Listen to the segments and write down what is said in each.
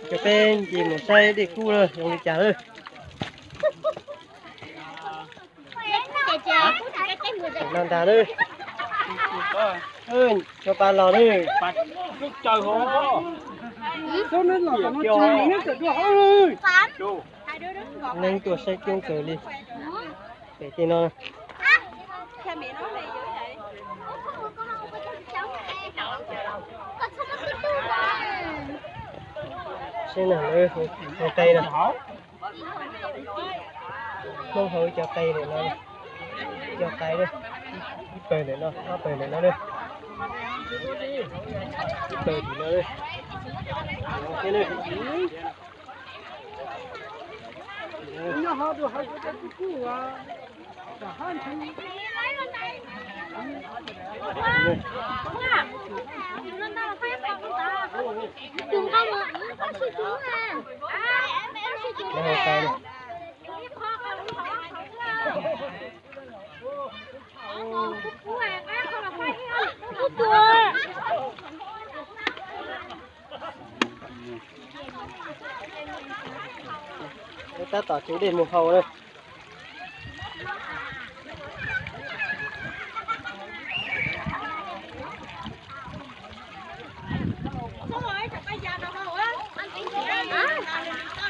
Cov peb nce mus saib dej kub na zoo li cas lawm. No ntag lawm. Cov pab los lawm. Neeg tuaj saib coob kawg li. Pem tej no. Saib na, lawv haus qe na. Hmoob haus ib co qe ntawm no, ib co qe, ib pawg ntawm no, ob pawg ntawm no na, ib pawg tim no na. Tab tom txiv dej mus haus na.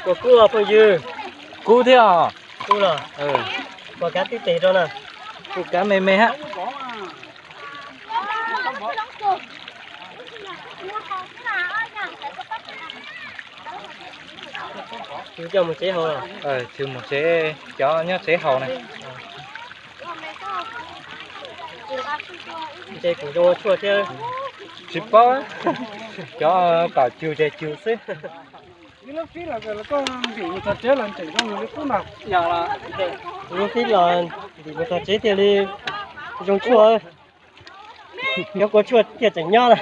Puas kub phooj ywg? Kub thiab os. Kub los? Puas kav tib tes rau na? Kuj kav me me hab. Tsis coj mus tsev haus los? Tsis mus tsev, cov nyob tsev haus na. Ntshe kuv zoo ua tshuaj thiab. Tsis paub, cov kom cug ces cug xwb. Lub fib los ntim mus txog tsev thiaj li zoo tshuaj. Cov kua tshuaj thiaj tseem nyob na.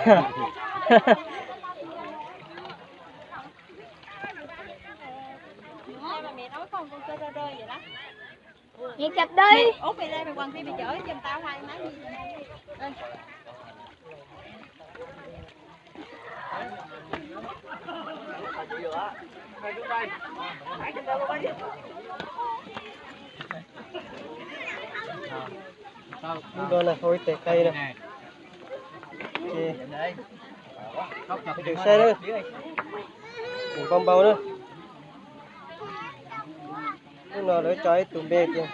Lub no na, hau ib tes qe na. Ces saib na, tseem npau npau na. Lub no lawv tso ib tus npe tias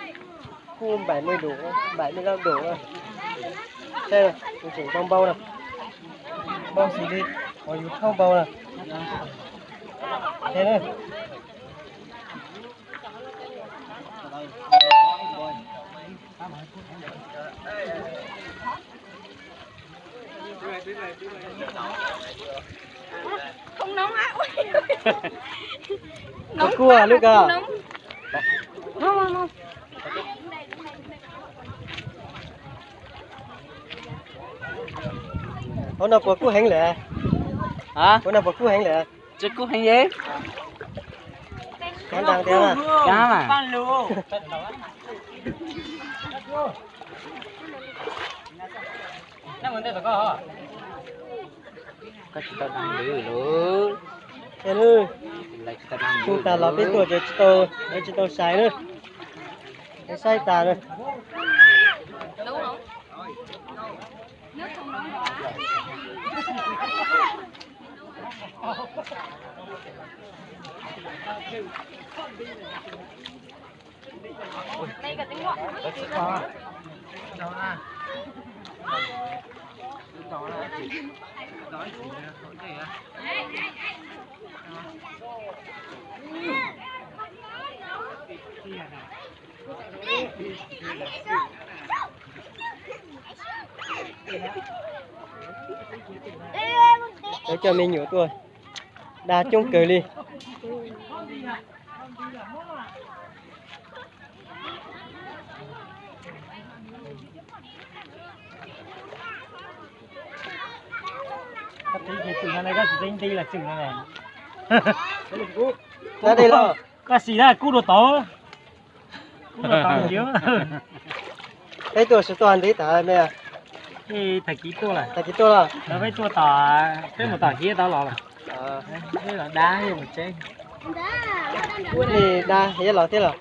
kub bảy mươi độ, bảy mươi lăm độ. Saib, kuv tseem npau npau na. Npau xws li qhov yus rhaub npau na. Saib na. Kub lub ko. Hauv no puas kub heev lawm? Hauv no puas kub heev lawm? Tsis kub heev li. Kav nrang tiag. Kav mas. Koj tsis tau dag ntawd lauj. Tsis tau dag ntawd. Tsis tas los peb tuaj ces tsis tau, lawv tsis tau sai na. Lawv saib tas na. Lawv coj me nyuam tuaj, dag coob kawg li. Koj xis na, kub dua tod. Peb tuaj sib tuaj ntev tas me. Tag kis tuaj lawm. Tag kis tuaj los? Peb tuaj tom, peb mus tom hiab tod los lawm. Peb los dab hiab mus tsev. Peb dab hiab los thiab los?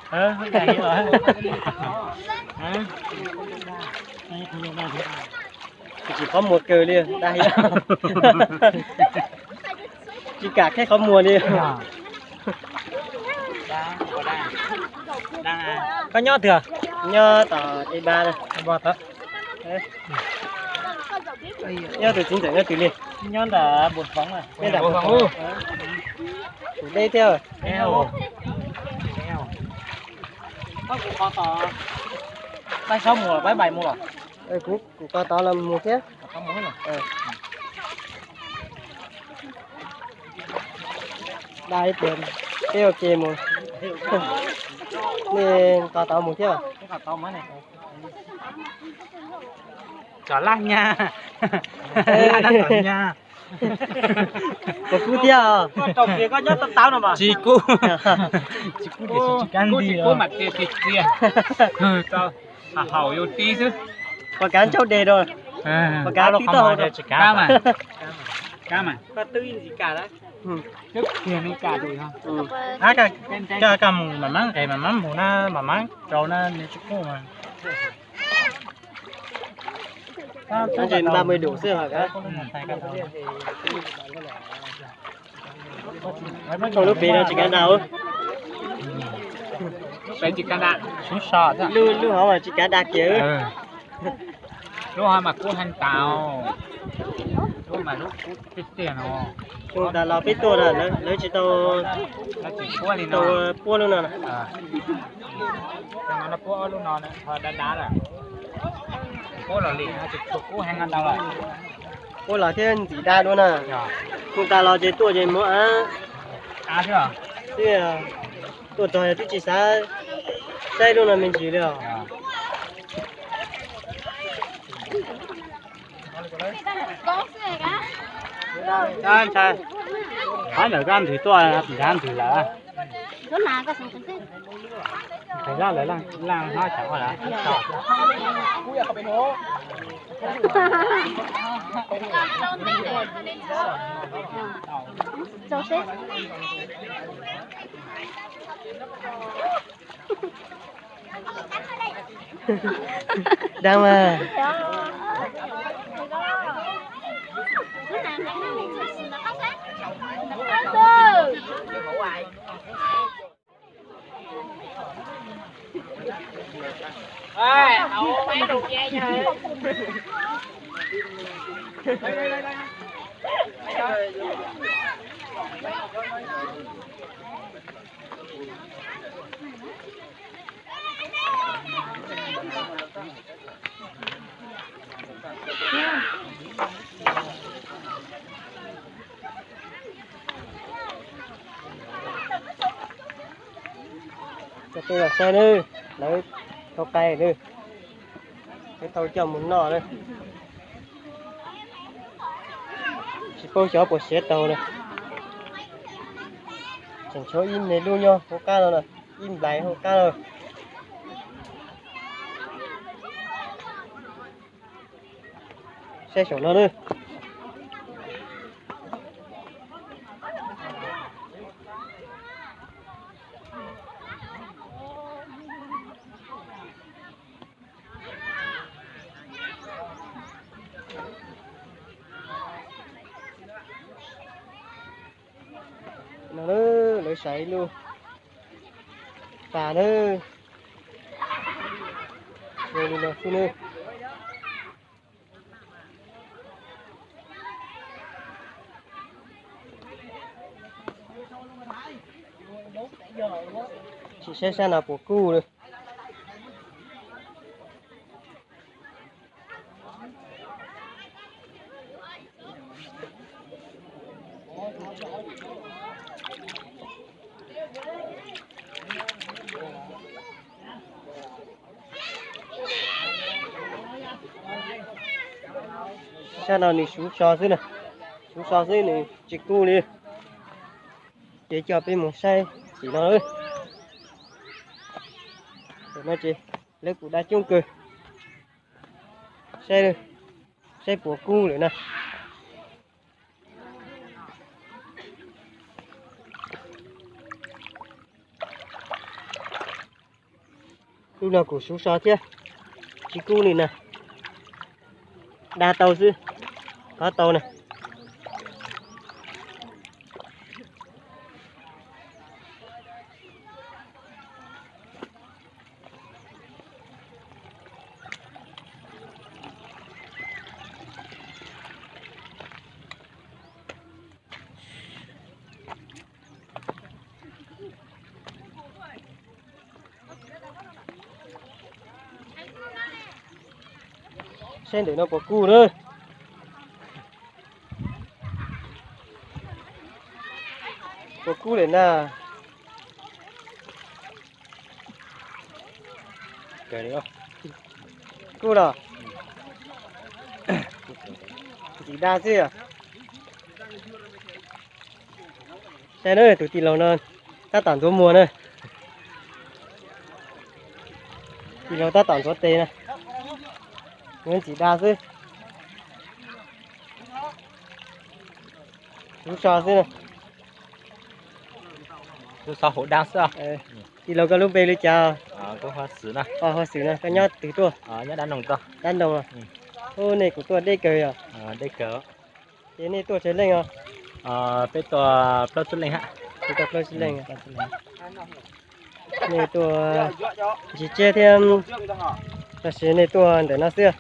Tsis qhov muag kawg li, dab hiab. Tsis kam qhib qhov muag li. Koj nyob twg? Nyob tom E ba. Nyob tus txiv ntxawm nyob twg li? Nyob ntawm Npus Hloov. Tus deb thiab. Kuv, kuv ko tod los mus thiab. Dab ib pliag peb ua ke mus. Nej ko tod mus thiab. Tsom laj nyag. Puas kub thiab? Tsis kub. Tsis kub tiam sis tsis kab nti. Puas kav ntsaub deg rau? Puas kav tib tog? Tsis kav. Koj mus mam mab nqes mam mab mus na, mam mab rau na, nws tsis kub mas. Ces ba mươi độ xwb hả? Trong lub pem no tsis kav dag. Pem tsis kav dag. Lub, lub hov mas tsis kav dag kiag. Lub hov mas kub heev tas. Lub mas lub kub tiag tiag no. Xyoo tas los peb tuaj na, lawv tsis tau, tsis tau puab lub no na. Puab ob lub no ho dab dab lawm. Puab los li tsis tshua kub heev no ntau lawm. Puab los thiab ntxim dab dua na. Xyoo tas los ces tuaj ces muab av xwb. Tuaj txog twb tsis xav saib lub no me ntsis li os. Ntshai, qhov ntawm koj nthwv tuaj nrad nthwv lawm. Nqis zaj lawv laj hab tsam ua lawm. Dab mas. Coj tuaj los saib nawb, lawv thau qai nawb, lawv thau coj mus noj nawb. Tsis paub xyov puas siav tau na. Tseem tshuav ib me lub nyob hauv qab no na, ib nplais hauv qab no. Saib saum no nawb. No na, lawv xaiv ib lub pas na. Zoo li no xwb na. Tsis saib sab no puas kub li. Sab no nws suv so xwb na, suv so xwb nws tsis kub li. Ces coj peb mus saib tim no. Tam no ces lawv kuj dab coob kawg. Saib, Saib puas kub lawm na. Lub no kuj sub so thiab, tsis kub li na. Da tau xwb, thov tau na. Saib ntawm no puas kub na. Puas kub lawm na. Kub los? Ntxim da xwb. Saib na, tus tij laug no tab tom ntxuav muag na. Tij laug tab tom ntxuav tes na. Nws ntxim da xwb. Lub so xwb na. Lub so hauv da xwb. Tij laug koj lub npe li cas? Ho Xwm na, koj nyob twg tuaj? Dab Noo. Ub, nej kuj tuaj deb kawg yom? Ces nej tuaj tsawg leej os? Peb tuaj plaub tsib leej. Nej tuaj ntsis tsiaj thiab, tab sis nej tuaj ntawm no xwb?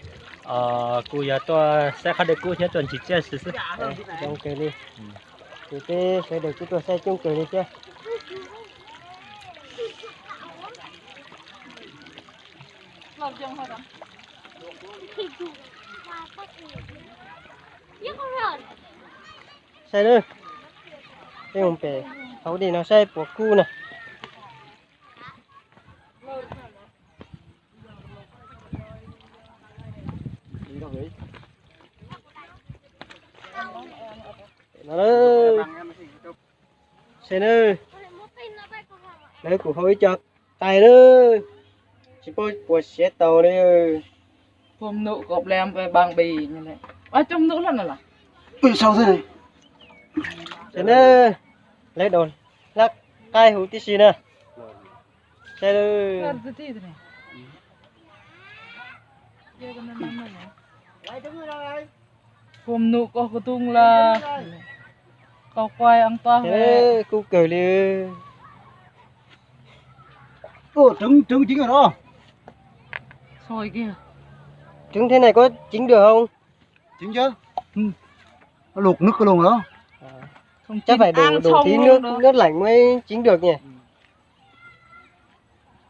Kuv yog tuaj saib qhov dej kub thiab tuaj ntsis tsiaj xwb. Zoo kawg li. Ces peb sawv daws kuj tuaj saib coob kawg li thiab. Saib na, peb mus pem hauv dej no saib puas kub na. Saib na, lawv kuj hau ib co tais na, tsis paub puas siav tau li. Saib na, lawv daus hlab qaib huv tib si na. Saib na. Kub kawg li. Trứng, trứng chín rồi đó. Soi kìa. Trứng thế này có chín được không? Chín chứ. Nó luộc nước cái luôn đó. Chắc phải đổ, đổ tí nước, nước lạnh mới chín được nhỉ?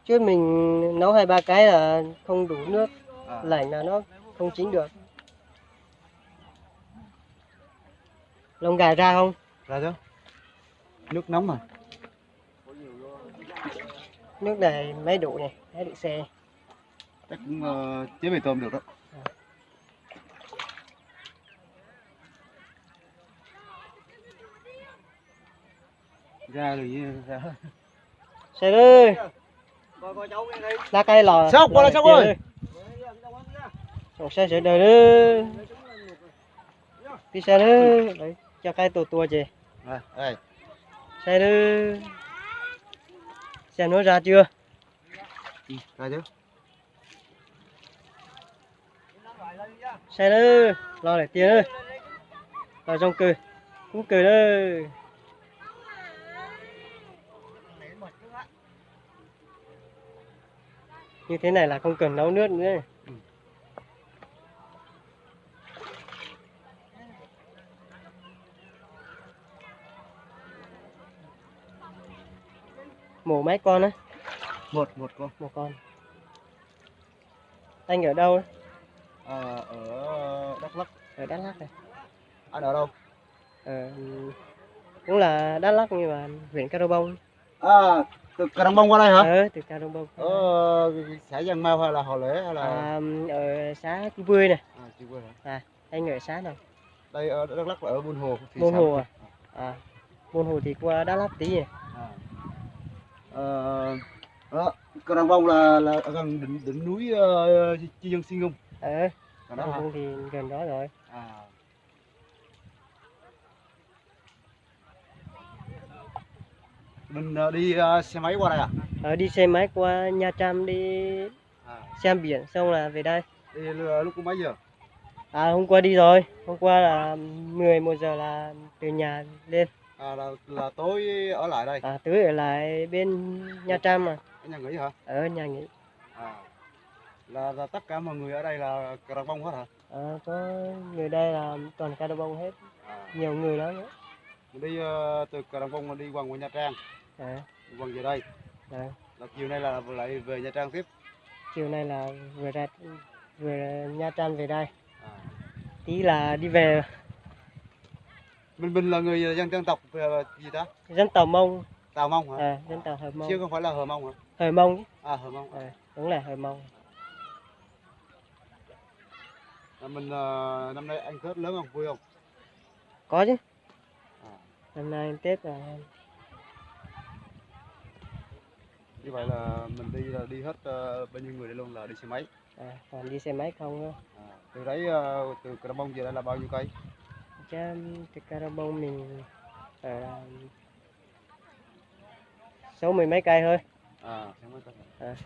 Chứ mình nấu hai ba cái là không đủ nước lạnh là nó không chín được. Lòng gà ra không? Ra chứ. Nước nóng mà. Nước này máy đổ này, máy đổ xe. Chắc cũng, ờ, chế về tôm được đó. Ra rồi, ra. Saib na. Hlab qaib los. Sóc qua đây, Sóc ơi. Saib sawv daws na. Pib saib na, lawv coj qaib tua tua ces. Saib na. Saib nuav ra chưa? Saib na, los lawm tiag na. Los zoo kawg, kub kawg na. Như thế này là không cần nấu nước nữa. Mổ mấy con á? Một, một con. Một con. Anh ở đâu? Ờ, ở Đắk Lắk. Ở Đắk Lắk này. Anh ở đâu? Ờ, cũng là Đắk Lắk nhưng mà huyện Crong Bông. À, từ Crong Bông qua đây hả? Ờ, từ Crong Bông. Ờ, xã Giang Mau hay là Hò Lế hay là? À, ở xã Cư Pui này. À, Cư Pui hả? À, anh ở xã nào? Đây, ở Đắk Lắk là ở Buôn Hồ, thị xã Buôn Hồ à? À, Buôn Hồ thì qua Đắk Lắk tí nhỉ? À. Ờ, đó, Crong Bông là, là gần đỉnh, đỉnh núi, ờ, Chi Dân Sinh không? Ờ. Còn đó hả? Thì gần đó rồi. À. Mình, ờ, đi, ờ, xe máy qua đây à? Ờ, đi xe máy qua Nha Trang đi. À. Sang biển xong là về đây. Đi lu-, lúc mấy giờ? À, hôm qua đi rồi. Hôm qua là mười một giờ là từ nhà lên. À, là, là tối ở lại đây? À, tối ở lại bên Nha Trang mà. Ở nhà nghỉ hả? Ở nhà nghỉ. À, là, là tất cả mọi người ở đây là Cà Rông Bông hết hả? Ờ, có người đây là toàn Cà Rông Bông hết. À. Nhiều người lắm á. Mình đi, ờ, từ Cà Rông Bông mà đi vòng qua Nha Trang. Ờ. Đi vòng về đây. Ờ. Là chiều nay là lại về Nha Trang tiếp. Chiều nay là vừa ra, vừa Nha Trang về đây. À. Tí là đi về. Mình, mình là người dân, dân tộc, ờ, gì ta? Dân tộc Mông. Tàu Mông hả? Ờ, dân tộc Hờ Mông. Chứ không phải là Hờ Mông hả? Hờ Mông chứ. À, Hờ Mông. Ờ, đúng là Hờ Mông. Là mình, ờ, năm nay ăn Tết lớn không, vui không? Có chứ. À. Năm nay Tết là Như vậy là mình đi là đi hết, ờ, bao nhiêu người đi luôn, là đi xe máy? À, toàn đi xe máy không thôi. À, từ đấy, ờ, từ Cà Rông Bông về đây là bao nhiêu cây? Chắc từ Cà Rông Bông mình ở sáu mươi mấy cây thôi. À, sáu mươi cây. À.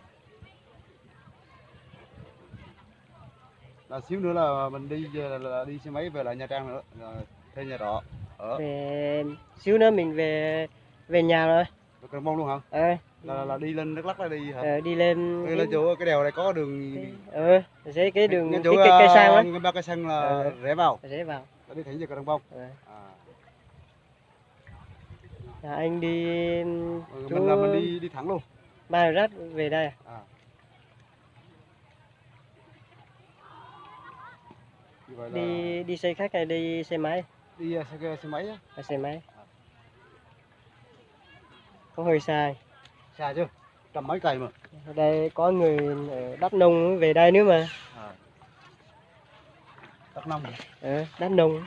Là xíu nữa là mình đi về là, là đi xe máy về lại Nha Trang nữa, là thuê nhà trọ ở. Về, xíu nữa mình về, về nhà rồi. Về Cà Rông Bông luôn hả? Ờ. Là, là, là đi lên Đắk Lắk là đi hả? Ờ, đi lên. Đây là cái, chỗ cái đèo này có đường. Ờ, dễ cái đường, ngay chỗ, cái, cái, cái à, sang đó. Ngay ba cây xăng là, ờ, rẽ vào. Rẽ vào. Là đi thẳng về Cà Rông Bông. Ờ. À. Là anh đi, ừ, mình là mình đi, đi thẳng luôn. Ba Rat về đây. À. Như vậy là đi, đi xe khách hay đi xe máy? Đi, ờ, xe, xe máy á. À, xe máy. À. Có hơi xa. Xa chứ, trăm mấy cây mà. Đây có người ở Đắk Nông về đây nữa mà. À. Đắk Nông hả? Ờ, Đắk Nông.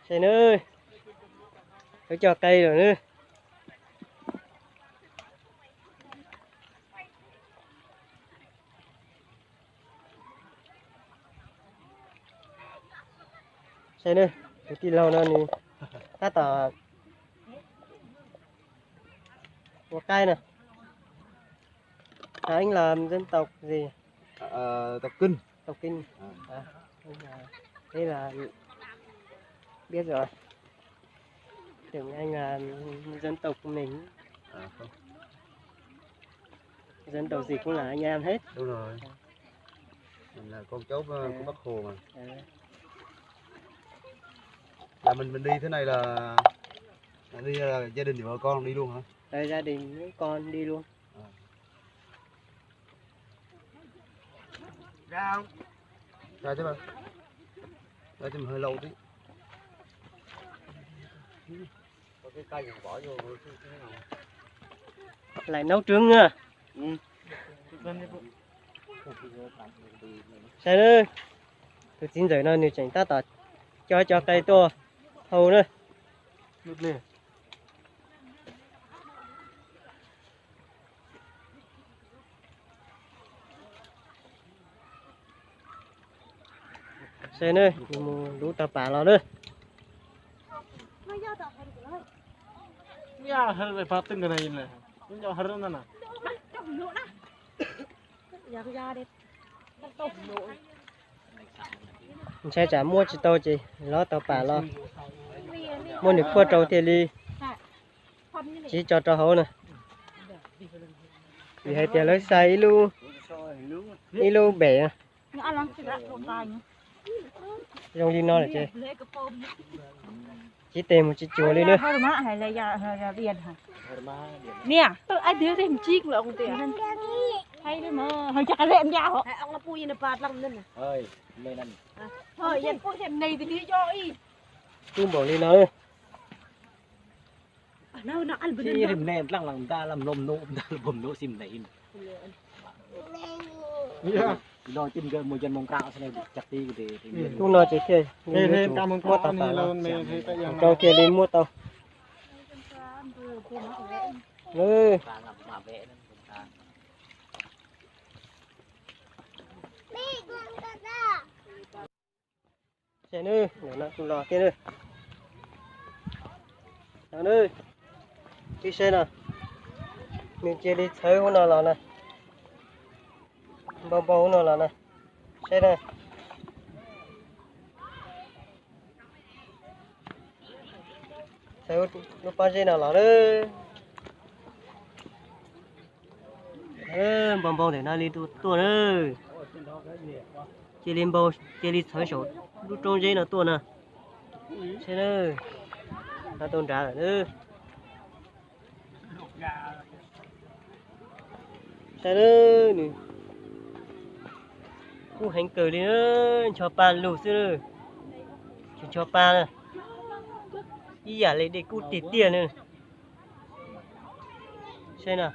Saib nawb, lawv cog qe lawm nawb. Saib nawb, tus tij laug no nws tab tom ua qaib no. Hả, anh là dân tộc gì? Ờ, tộc Kinh. Tộc Kinh. À. À, anh là, thế là biết rồi. Tưởng anh là dân tộc mình. À, không. Dân tộc gì cũng là anh em hết. Đúng rồi. Mình là con cháu, ờ, của Bác Hồ mà. À. Là mình, mình đi thế này là, là đi là gia đình vợ con đi luôn hả? Ờ, gia đình với con đi luôn. À. Ra chứ mà. Ra chứ mà hơi lâu tí. Lại nấu trứng nữa. Saib nawb, tus txiv ntxawm no nws tseem tab tom cog cov qe tuaj hau na. Saib nawb, mus luv tau pam los nawb. Ntshai tsam muab tsis tau ces lov tau pam los. Muab nws phuaj rau thiaj li tsis tso rau hauv na. Vim hais tias lawv xa ib lub, ib lub bem. Zoo li no lawm ces tsis tes mus tsis cuag li na. Tub npaum li no. Tub no ces thiaj li yuav tsum muab tau pam los, rau thiaj li muab tau. Nws, saib nws, ntawm no tus los kiag nws. No nws, peb saib no, nws cia li txhawv hauv no los na, npau npau hauv no los na, saib na. Txhawv lub pob zeb no los na. Npau npau ntawm no li tuaj na. Cia li npau, cia li txhawv saum lub roob zeb no tuaj na. Saib na, no tau nrad lawm na. Saib na, nws kub heev kawg li, ncho pa lug xwb na. Tsis ncho pa na, ib yam li dej kub tiag tiag na. Saib no,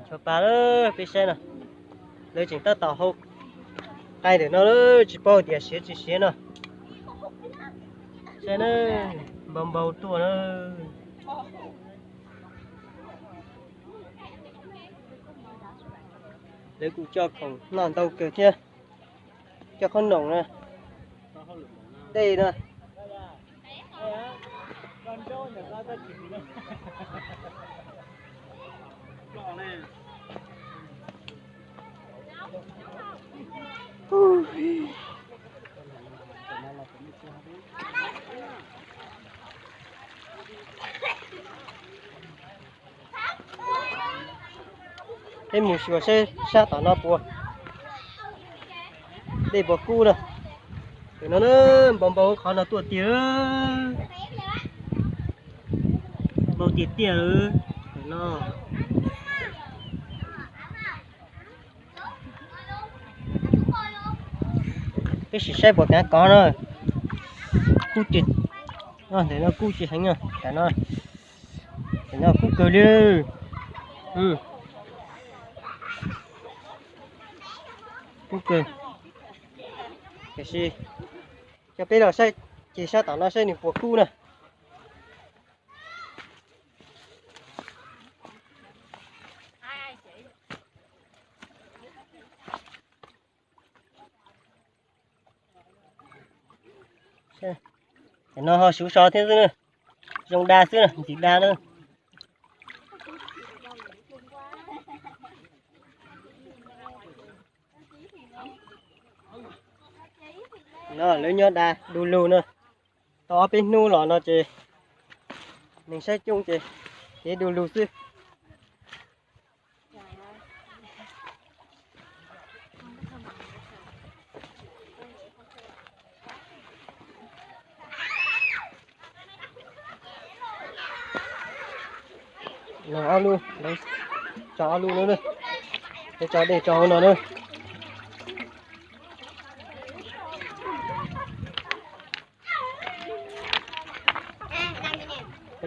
ncho pa lawm, peb saib no, lawv tseem tab tom hau qai ntawm no, tsis paub tias siav tsis siav no. Saib na, npau npau tuaj na. Lawv kuj coj khoom noj ntau kawg thiab, coj qhob noom na, dej na. Peb mus xyuas seb sab tom no puas, dej puas kub na. Tam no na, npau npau qhov no tuaj tiag, npau tiag tiag tam no. Peb sim saib puas kav kov no. Kub tiag, ntawm no kub tsis heev, tam no, tam no kub kawg li. Kub kawg. Tiam sis coj peb los saib, ces sab tom no saib nws puas kub na. Tam no ho suv so thiab xwb na, zoo da xwb na, ntxim da na. No lawv nyob da du lug no, tau ob peb hnub los no ces neeg saib coob ces kev du lug xwb. Ob lub, tso ob lub no, tso dej tso hauv no na.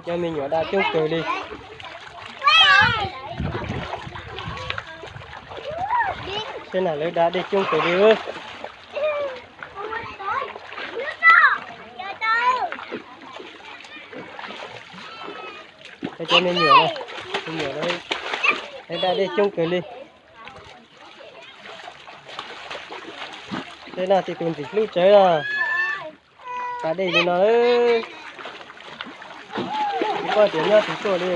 Cov me nyuam da coob kawg li. Saib na, lawv da dej coob kawg li. Cov me nyuam, me nyuam lawv da dej coob kawg li. Tej no tsis tus ntxim hlub tsawv os. Da dej li no, tsis paub tias nyob twg tuaj li.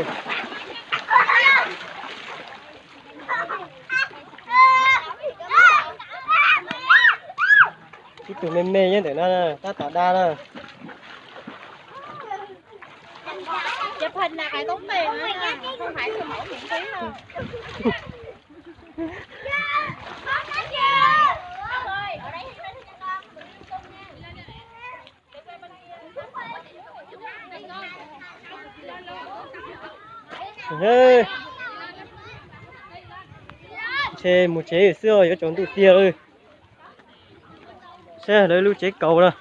Ib tug me me nyob ntawm no tab tom da na. Ntshe mus tsev xwb, yuav tsaus ntuj tiag lawm. Saib lawv lub tsev kaus na.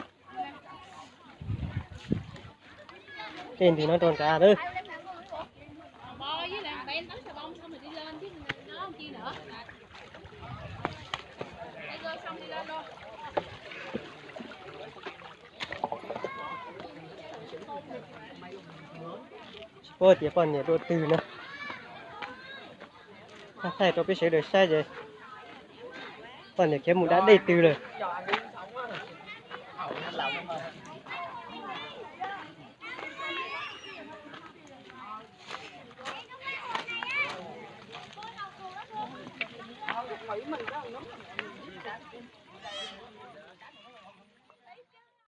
Tej ntws no rau nrad lawm. Tsis paub tias poj niam dua twg na. Thaij thaij rau peb sawv daws saib ces poj niam khiav mus da dej twg lawm.